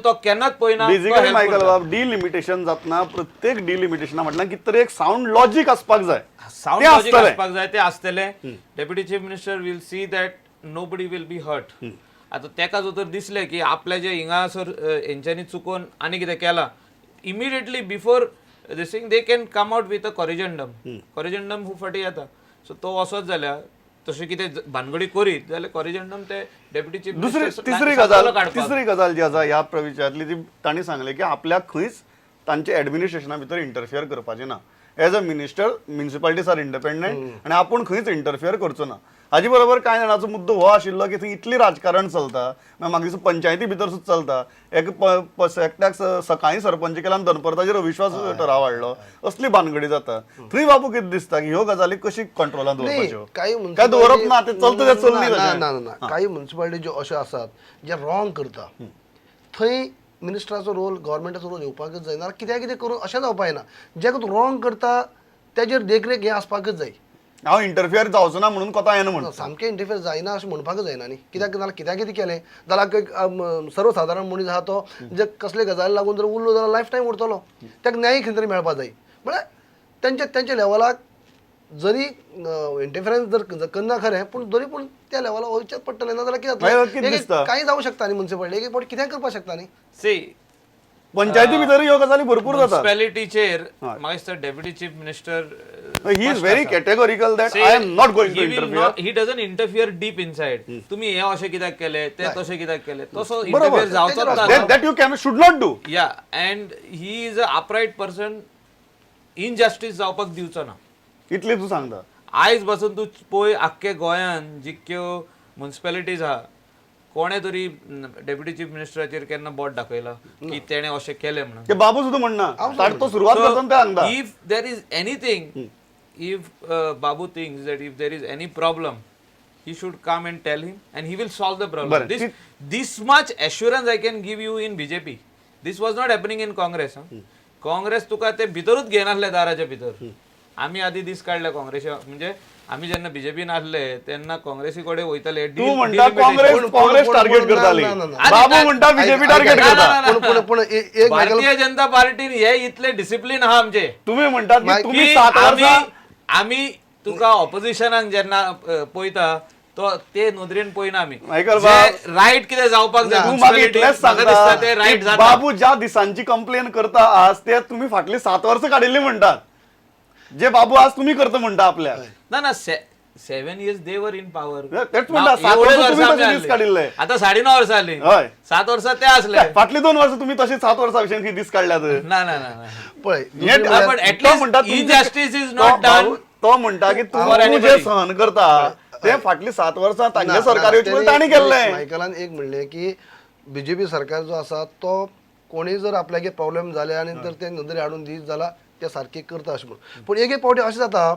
तो केन्नाच पळयना, तो बेसिकली help Michael करता. बाब, डिलिमिटेशन जातना प्रत्येक डिलिमिटेशना म्हटल्यार कितें तरी एक सावंड लॉजीक आसपाक जाय. साउंड तें लॉजीक आसतलें. आसपाक जाय, ते आसतलें. Deputy Chief Minister will see that nobody will be hurt. आतां तेका जर तर दिसलें की आपल्या जे हिंगासर हेंच्यांनी चुकोन आनी कितें केलां, immediately before this thing they can come out with a corrigendum. Corrigendum खूब फाटी येता. सो तो वचत जाल्यार तशें कितें भानगडी करीत जाल्यार कॉरिजेंडम ते डेप्युटी चीफ दुसरी मिनिस्टर तिसरी गजाल तिसरी गजाल जी आसा ह्या प्रविचारांतली, ती तांणी सांगलें की आपल्याक खंयच तांच्या एडमिनिस्ट्रेशना भितर इंटरफियर करपाचें ना. As a minister, municipalities are independent आनी आपूण खंयच इंटरफियर करचो ना. हाजे बरोबर कांय जाणांचो मुद्दो हो आशिल्लो की थंय इतली राजकारण चलता, मागीर म्हाका दिसता पंचायती भितर सुद्दां चलता. एक एकट्याक सकाळीं सरपंच केला आनी दनपरां ताजेर अविश्वास ठराव हाडलो, असली भानगडी जाता थंय. बाबू, कितें दिसता की ह्यो गजाली कशी कंट्रोलान नाही, दवरपाच्यो? काही काय दवरप ना, ते चलता ते चलनी ना. तशें. ना ना ना, काही म्युन्सिपालिटी ज्यो अश्यो आसात जे रॉंग करता, थंय मिनिस्टराचो रोल, गव्हर्मेंटाचो रोल येवपाकच जाय. नाल्यार कित्याक कितें करून अशें जावपा जायना. जे रॉंग करता तेजेर देखरेख हें आसपाकच जाय. हांव इंटरफियर जावचो ना म्हणून कोता येना म्हणटा. सामकें इंटरफियर जायना अशें म्हणपाकच जायना न्ही. कित्याक नाल्यार कित्याक कितें केलें जाल्यार एक सर्वसादारण मनीस आहा, तो जे कसले गजाली लागून जर उरलो जाल्यार लायफ टायम उरतलो. ताका न्याय खंय तरी मेळपा जाय. म्हळ्यार तेंच्या तेंच्या लेवलाक जरी इंटरफिरन्स जर करना खरें, पूण तरी पूण त्या लेवलाक वयचेंच पडटलें. ना जाल्यार कितें मागीर जातलें? कितें एक- दिसता? कांय जावं शकता न्ही. म्युन्सिपालिटी एक एक फावट कितेंय करपाक शकता न्ही. सी, पंचायती भितर ह्यो गजाली भरपूर जातात. म्युन्सिपॅलिटीचेर म्हाका दिसता deputy chief minister He is very categorical that I am not going to interfere. He doesn't interfere deep inside. तुम्ही हे अशें कित्याक केले, ते तशें कित्याक केले, तसो बरोबर इंटरफियर जावचोच ना. That you can should not do. Yeah, and he is a upright person. Injustice जावपाक दिवचो ना. इतले तूं सांगता. आयज पासून तूं पळय, आख्खे गोंयान जितक्यो म्युन्सिपेलिटीज आहा, कोणे तरी डेप्युटी चीफ मिनिस्टराचेर केन्ना बोट दाखयला की तेणें अशें केलें म्हणून? ते बाबू सुद्दां म्हणना. तो सुरवात करता ते सांगता. If there is anything, if Babu thinks that if there is any problem, he should come and tell him and he will solve the problem. बरं, This much assurance I can give you in BJP. This was not happening in Congress, huh? Congress तुका ते भितरूच घेनासले दाराच्या भितर. आमी आदी दीस काडले काँग्रेसी, म्हणजे आमी जेन्ना बीजेपीन आसले तेन्ना काँग्रेसी कडेन वयताले. तूं म्हणटा काँग्रेस काँग्रेस टार्गेट करताली, ना, ना, ना. बाबू म्हणटा बीजेपी टार्गेट करता. पूण पूण पूण एक मायकल भारतीय जनता पार्टीन हे इतले डिसिप्लीन आहा आमचे तुम्ही म्हणटात की तुम्ही की 7 आमी वर्सां आमी तुका ऑपोजिशनाक जेन्ना पळयता, तो ते नदरेन पळयना आमी. मायकल बाब, रायट कितें जावपाक जाय तूं म्हाका municipality, इतलेंच म्हाका दिसता सांगता ते रायट की जाता. बाबू ज्या दिसांची कंप्लेन करता आज, ते तुम्ही फाटली 7 वर्सां काडिल्ली म्हणटात, जे बाबू आज तुम्ही करता म्हणटा आपल्याक. ना ना, 7 years they were in power. तेच म्हणटा, 7 वर्सां तुम्ही तशे दीस काडिल्ले. आता 9.5 वर्सां आली. 7 वर्सां ते असले. फाटली 2 वर्सां तुम्ही तशी 7 वर्सां विशीं दीस काडल्यात. ना ना ना ना. पळय, हे पण at least तो म्हणटा तुमचे- injustice is not तो done तो म्हणटा की तूं for तूं जे anybody. सहन करता ते फाटली 7 वर्सां तांगे ना, सरकार ना, येवचे पयलीं तांणी केल्लें. मायकलान एक म्हणलें की बीजेपी सरकार जो आसा, तो कोणी जर आपल्यागे प्रॉब्लेम जाले आनी जर ते नदरे हाडून दीत जाल्यार ते सारके करता अशें म्हणून. पूण एक एक फावटी अशें जाता,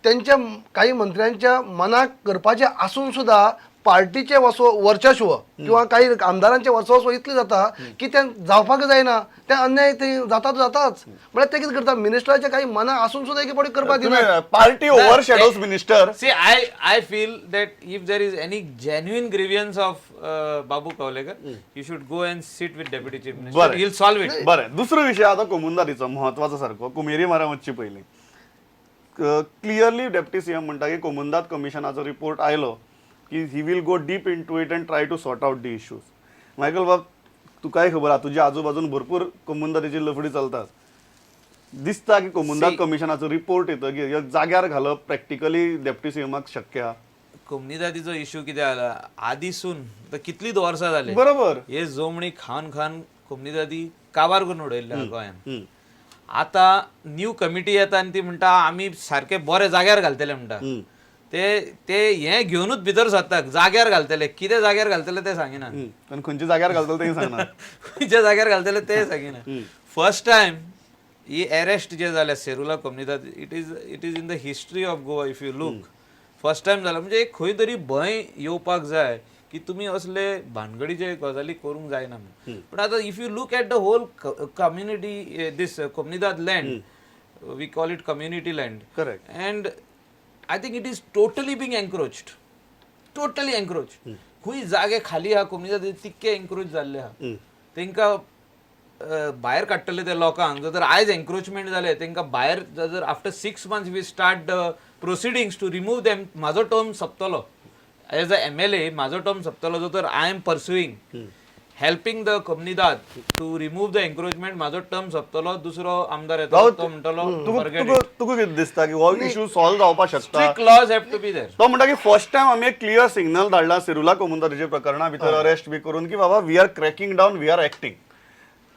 तेंच्या काही मंत्र्यांच्या मनाक करपाचें आसून सुद्दां पार्टीचें वर्चस्व किंवा काही आमदारांचें वर्चस्व इतलें जाता की तें जावपाक जायना. तें अन्याय ते जाता जाताच. म्हळ्यार ते कितें करता, मिनिस्टराच्या काही मनाक आसून सुद्दां एक फावटी करपाक दिना. Party overshadows minister. See, I feel that if there is any genuine grievance of Babu Kavlekar, you should go and sit with Deputy Chief Minister. बरं. He'll solve it. बरें, दुसरो विशय आता कोमुंदारीचो म्हत्वाचो सारको. कुमेरी मारा वचची पयलीं क्लियरली डेप्टी सीएम म्हणटा की कोमुंदाद कमिशनाचो रिपोर्ट आयलो की he will go deep into it and try to sort out the issues. Michael बाब, तुकाय खबर आहा, तुज्या आजूबाजून भरपूर कोमुंदारीची लफडी चलतात. दिसता की कोमुंदाद कमिशनाचो रिपोर्ट येतकीर जाग्यार घालप प्रॅक्टिकली डेप्टी सीएमाक शक्य आहा? कोमनिदादीचो इश्यू कितें जाला, आदीसून आतां कितलीं वर्सां जाली हे जोमणी खावन खावन कोमनिदादी काबार करून उडयल्ले आहा गोंयान. आतां न्यू कमिटी येता आनी ती म्हणटा आमी सारके बरे जाग्यार घालतले म्हणटा. ते ते हे घेवनूच भितर सरता, जाग्यार घालतले. कितें जाग्यार घालतले ते सांगिना. आनी खंयच्या जाग्यार घालतले तें सांगना. खंयच्या जाग्यार घालतले ते सांगिना. फर्स्ट टायम ही अरेस्ट जे जाल्या Serula कोमनिदाद, it is in the history of Goa if you look, first time जाला. म्हणजे एक खंय तरी भंय येवपाक जाय की तुमी असले भानगडीचे गजाली करूंक जायना म्हणून. पूण आतां if you look at the whole community, this Comunidade land, we call it community land. And I think it is totally being encroached, totally encroach. खूंय जागे खाली आहा कोमनिदाद, तितके एन्क्रोच जाल्ले आहा. तांकां भायर काडटले ते लोकांक. जर आयज एन्क्रोचमेंट जालें, तांकां भायर जर after 6 months we start the proceedings to remove them, म्हाजो टर्म सोंपतलो एज अ एमएलए. म्हाजो टर्म सोंपतलो. जो तर I am pursuing helping the comunidade to remove the encroachment, म्हाजो टर्म सोंपतलो, दुसरो आमदार येतलो, तो म्हणटलो तुका तुका तुका कितें दिसता की हो इशू सॉल्व जावपाक शकता? Strict laws have to be there. तो म्हणटा की फर्स्ट टायम आमी एक क्लियर सिग्नल धाडला सेरुला कोमुनिदादीच्या प्रकरणा भितर अरेस्ट बी करून की बाबा, we are cracking down, we are acting.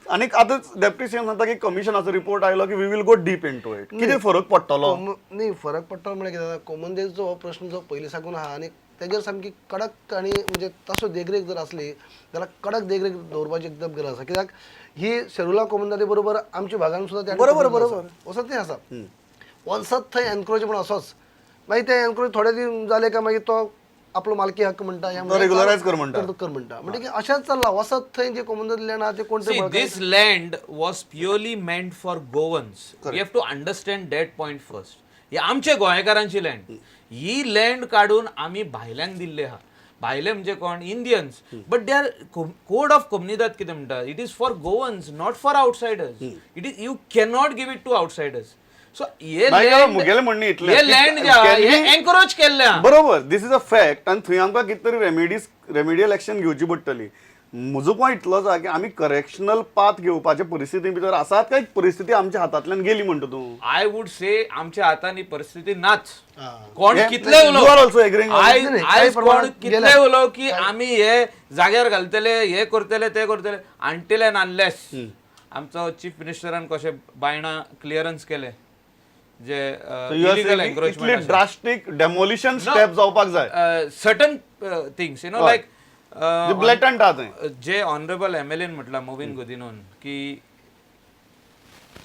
आनी आतां डेप्टी सीएम सांगता की कमिशनाचो रिपोर्ट आयलो की we will go deep into it. कितें फरक पडटलो? न्ही, फरक पडटलो म्हळ्यार कितें जाता, कोमुनिदादीचो हो प्रश्न जो पयलीं साकून आहा आनी तेजेर सामकी कडक आनी म्हणजे तसो देखरेख जर आसली जाल्यार कडक देखरेख दवरपाची एकदम गरज आसा, कित्याक ही सेरुला कोमुनिदादी बरोबर आमच्या भागान सुद्दां त्या बरोबर, बरोबर. वसत तें आसा, वचत थंय एनक्रोचमेंट असोच. मागीर ते एनक्रोच थोडे दीस जाले काय मागीर तो आपलो मालकी हक्क म्हणटा, हें तो regularize कर म्हणटा. कर म्हणटा. म्हणजे अशेंच चल्लां. वसत थंय जे कोमुनिदाद लँड आहा ते कोण See, this land was purely meant for Goans. We have to understand that point first. ही आमच्या गोंयकारांची लँड. ही लँड काडून आमी भायल्यांक दिल्ली आहा. भायले म्हणजे कोण? Indians. But they are code of Comunidade कितें म्हणटा? It is for Goans, not for outsiders. It is you cannot give it to outsiders. So हे नाही, लँड मुगेलें म्हणणें इतलें हे की लँड जे आहा can hey we- एनक्रोच केल्लें आहा. बरोबर, this is a fact आनी थंय आमकां कितें तरी रेमेडीज, रेमेडियल एक्शन घेवची पडटली. म्हजो पॉयंट इतलोच आहा की आमी करेक्शनल पाथ घेवपाचे परिस्थिती भितर आसात काय परिस्थिती आमच्या हातांतल्यान गेली म्हणटा तूं? I would say आमच्या हातान ही परिस्थिती नाच. हा. कोण हे- कितले you are also agreeing on आयज नाही, काही आयज कोण प्रमाणात कितले गेल्या. उलोव की आमी हे जाग्यार घालतले, हे करतले, ते करतले, अनटील अँड अनलेस आमचो चीफ मिनिस्टरान कशें बायणा क्लियरन्स केले जे So you are illegal saying की इतली एन्क्रोचमेंट, ड्रास्टीक डेमोलिशन स्टेप जावपाक जाय. Certain things you know हय. लायक ब्लेटंट आहा थंय. जे ऑनरेबल एमएलएन म्हटलां मोविन गोदिनोन की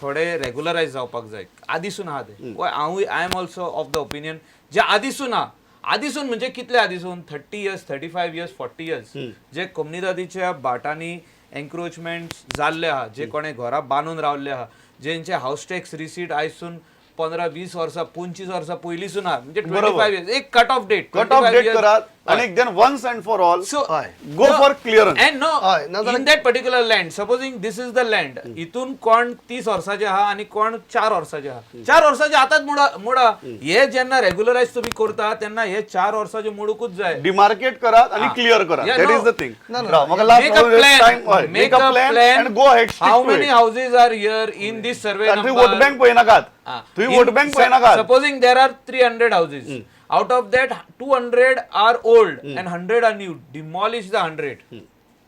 थोडे रेगुलरायज जावपाक जाय, आदीसून आहा ते. हांवूय I am also of the opinion जे आदीसून आहा. आदीसून म्हणजे कितले आदीसून? 30 years, 35 years, 40 years जे कोमुनिदादीच्या भाटांनी एन्क्रोचमेंट जाल्ले आहा, जे कोणे घरां बांदून रावल्ले आहा, जेंचे हावस टॅक्स रिसीट आयसून 15-20 वर्सां, 25 वर्सां पयलींसून आहा, म्हणजे 25 इयर्स एक cut off date. Cut off date करात आणि then once and for all so हय. Go for clearance. And no, हय, नाजाल्यार in that particular land, supposing this is the land, इथून कोण 30 वर्साचे आहा आणि कोण 4 वर्साचे आहा, 4 वर्साचे आतांच मोडा मोडा. हे जेन्ना रेग्युलरायज तुम्ही करता तेन्ना हे 4 वर्साचे मोडूकूच जाय. डिमार्केट करात आणि क्लिअर करात. Yeah, that no. Is the thing. ना, ना. म्हाका Make a last plan. Time, make a plan. And go ahead. How many houses are here in this survey कारण थंय number? Vote bank पळयनाकात. थंय वोट बँक पळयनाकात. Supposing there are 300 houses. Out of that, 200 are old and 100 are new. Demolish the 100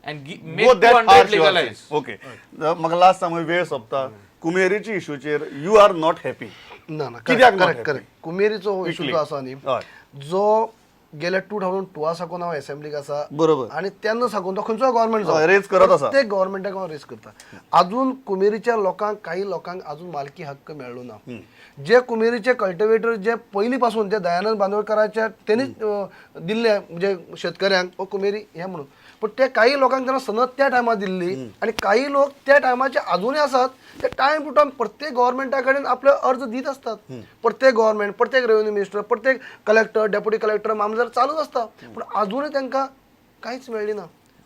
and make go that 200 legalize. Okay, म्हाका last सांग, वेळ सोंपता. कुमेरीची इशूचेर you are not happy? ना ना. कित्याक not correct happy? Correct, कुमेरीचो हो issue Quickly. जो आसा न्ही, हय. जो गेल्या 2002 साकून हांव एसेंब्लीक आसा. बरोबर. आनी तेन्ना साकून तो खंयचो गव्हर्मेंट हय, raise करत आसा. प्रत्येक गव्हर्मेंटाक हांव रेज करता. अजून कुमेरीच्या लोकांक, काही लोकांक अजून मालकी हक्क मेळ्ळो ना. जे कुमेरीचे कल्टिवेटर जे पयलीं पासून जे दयानंद बांदोडकराच्या तेणीच दिल्ले, म्हणजे शेतकऱ्यांक हो कुमेरी हे म्हणून, पण ते काही लोकांक तेन्ना सनद त्या टायमार दिल्ली आनी काही लोक त्या टायमाचे अजूनय आसात, ते टायम टू टायम प्रत्येक गव्हर्मेंटा कडेन आपले अर्ज दीत आसतात. प्रत्येक गव्हर्मेंट, प्रत्येक रेव्हेन्यू मिनिस्टर, प्रत्येक कलेक्टर, डेप्युटी कलेक्टर, मामलेदार चालूच आसता, पूण अजूनय तांकां कांयच मेळ्ळी ना.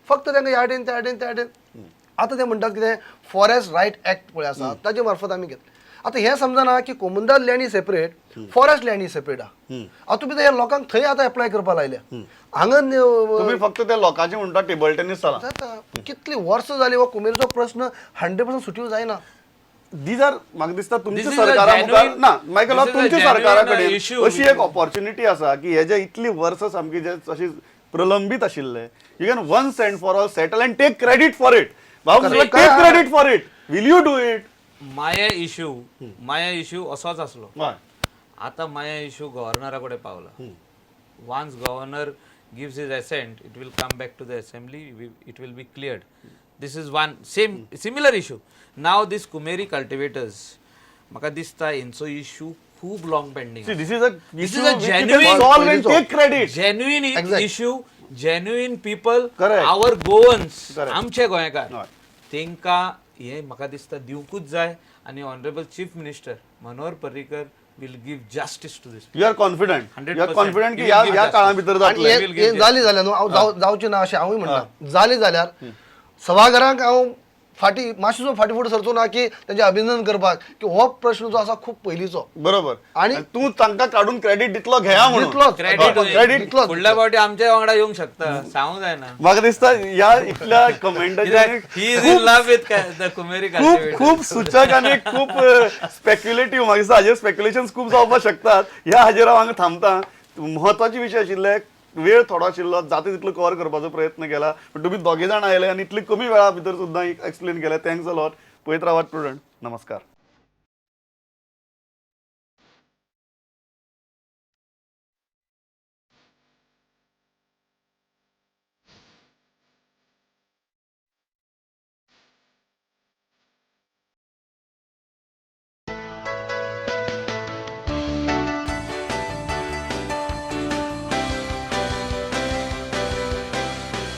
फक्त तांकां ह्या वटेन, त्या वटेन, त्या वटेन. आतां ते म्हणटात कितें, फॉरेस्ट रायट एक्ट पळय आसा, ताजे मार्फत आमी घेतले. आतां हें समजना की कोमुनिदाद लँड ही सेपरेट, फॉरेस्ट लँड ही सेपरेट आहा. आतां तुमी ह्या लोकांक थंय आतां एप्लाय करपा लायल्या हांगा तुम्ही फक्त त्या लोकांचे म्हणटा टेबल टेनिस चला. जाता. कितली वर्सां जाली हो कुमेरीचो प्रश्न 100% सुटीव जायना. These are म्हाका दिसता तुमच्या This is a सरकारा मुखार genuine- ना मायकल, this is a तुमच्या genuine सरकारा कडेन issue. अशी एक ऑपॉर्च्युनिटी आसा की हे जे इतली वर्सां सामकी जे अशी प्रलंबीत आशिल्ले, you can once and for all settle and take credit for it. बाबू, Correct. Take credit for it. Will you do it? Maya issue असोच आसलो. आता माया इशू गव्हर्नरा कडेन पावला. Once governor gives his assent, it will come back to the assembly, it will be cleared. This is one same similar issue. Now this Kumeri cultivators, म्हाका दिसता हेंचो issue खूब long pending. This is a This is a genuine- solve and take credit. Genuine Exact. Issue, genuine people. Correct. Our Goans. Correct. आमचे गोंयकार, हय. तेंकां हे म्हाका दिसता दिवंकूच जाय आनी honourable chief minister Manohar Parrikar will give justice to this. You are confident? 100%. You are confident की He ह्या will give ह्या justice. काळा भितर आणि जातले? हे जाली जाल्यार न्हू, हांव जावचें ना अशें हांवूय म्हणना. जाली जाल्यार सभाघरांक हांव फाटीं मातसो फाटीं फुडें सरचो ना की तेंचें अभिनंदन करपाक की हो प्रश्न जो आसा खूब पयलींचो. बरोबर. आणि आणि तू तांकां काडून क्रेडिट दितलो घेया म्हणून. दितलोच. क्रेडिट क्रेडिट दितलोच. फुडल्या फावटी आमच्या वांगडा येवंक शकता, सांगू जायना. म्हाका दिसता ह्या इतल्या कमेंटाचे He is in love with the Kumeri. खूप खूप सूचक आणि खूप स्पेक्युलेटिव्ह, म्हाका दिसता हाजेर स्पेक्युलेशन खूप जावपाक शकतात. ह्या हाजेर हांव हांगा थांबता. म्हत्वाचे विशय आशिल्ले, वेळ थोडो आशिल्लो, जाता तितलो कवर करपाचो प्रयत्न केला, पण तुमी दोगे जाण आयले आनी इतले कमी वेळा भितर सुद्दां एक्सप्लेन केलें. Thanks a lot. पळयत रावात प्रुडंट. नमस्कार.